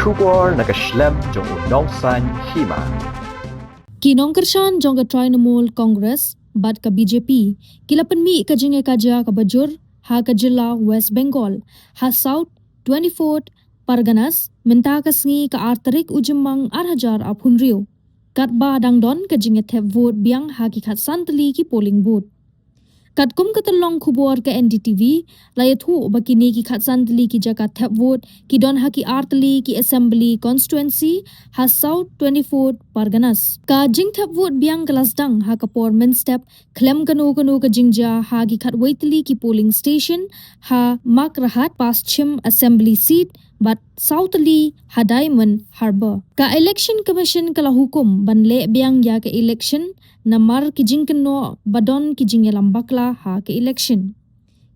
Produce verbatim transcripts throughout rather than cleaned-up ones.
Khubor na ka shlem jong u nongsan hima. Ki nongkyrshan jong ka Trinamool Congress bad ka B J P ki la pynmih ka jingïakajia kaba jur ha ka jylla West Bengal, ha South twenty-fourth Parganas, mynta ka sngi ka ar tarik u Jymmang ar hajar arphew hynriew, katba dang don ka jingïathep vote biang ha ki khatsan tylli ki polling booth. Katkum ka tyllong khubor ka N D T V, la ïathuh ba kine ki khatsan tylli ki jaka thep vote ki don ha ki ar tylli ki assembly constituency ha South twenty-fourth Parganas. Ka jingthep vote biang ka la sdang ha ka por mynstep, khlem kano kano ka jingjia ha ki khatwei tylli ki polling station ha Makrahat Paschim Assembly Seat bad saw tylli ha Diamond Harbour. Ka Election Commission ka la hukum ban leh biang ïa ka election namar ki jingkynnoh ba don ki jingïalam bakla ha ka election.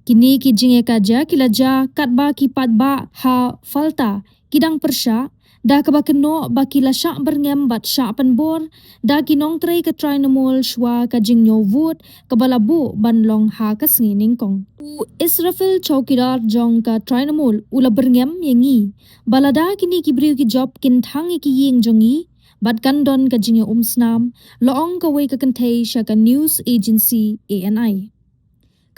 Kine ki jingïakajia ki la jia katba ki paidbah ha Falta ki dang pyrshah, da kaba kynnoh ba ki la shah byrngem bad shah pynbor da ki nongtrei ka Trinamool shwa ka jingñiew vote kaba la buh ban long ha ka sngi nyngkong. U Israfil, chowkidar jong ka Trinamool, u la byrngem ïa ngi ba lada kine ki briew ki jop kin thang ïa ki ïing jong ngi bad kan don ka jingïaumsnam, la ong kawei ka kynthei sha ka news agency A N I.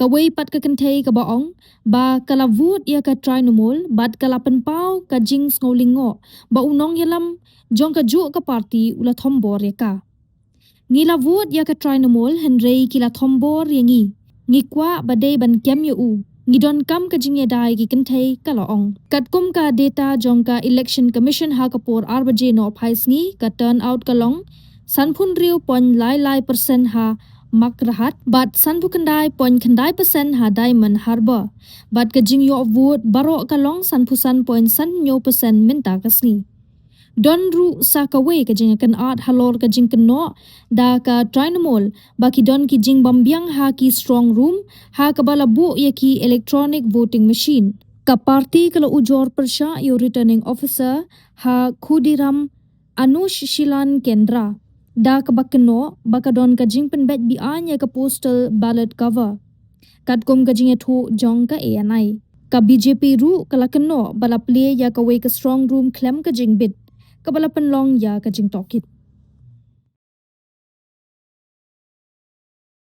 Kawei pat ka kynthei kaba ong ba ka la vote ïa ka Trinamool bad ka la pynpaw ka jingsngewlyngngoh ba u nongïalam jong kajuh ka party u la thombor ïa ka. Ngi la vote ïa ka Trinamool hynrei ki la thombor ïa ngi. Ngi kwah ba dei ban kem ïa u. Ngi donkam ka jingïada ïa ki kynthei, ka la ong. Katkum ka data jong ka Election Commission, ha ka por ar baje noh phai sngi, ka turnout ka long sanphew hynriew point lai lai percent ha Makrahat bad sanphew khyndai point khyndai percent ha Diamond Harbour. Bad ka jingïoh vote baroh ka long sanphew san point san hynñiew percent mynta ka sngi. Don ruh sa kawei ka jingkynad halor ka jingkynnoh da ka Trinamool ba ki don ki jingbym biang ha ki strong room ha kaba la buh ïa ki electronic voting machine. Ka party ka la ujor pyrshah ïa u returning officer ha Khudiram Anushilan Kendra da kaba kynnoh ba ka don ka jingpynbeit beaiñ ïa ka postal ballot cover, katkum ka jingïathuh jong ka A N I. Ka B J P ruh ka la kynnoh ba la plie ïa kawei ka strong room khlem ka jingbit, kaba la pynlong ïa ka jingtohkit.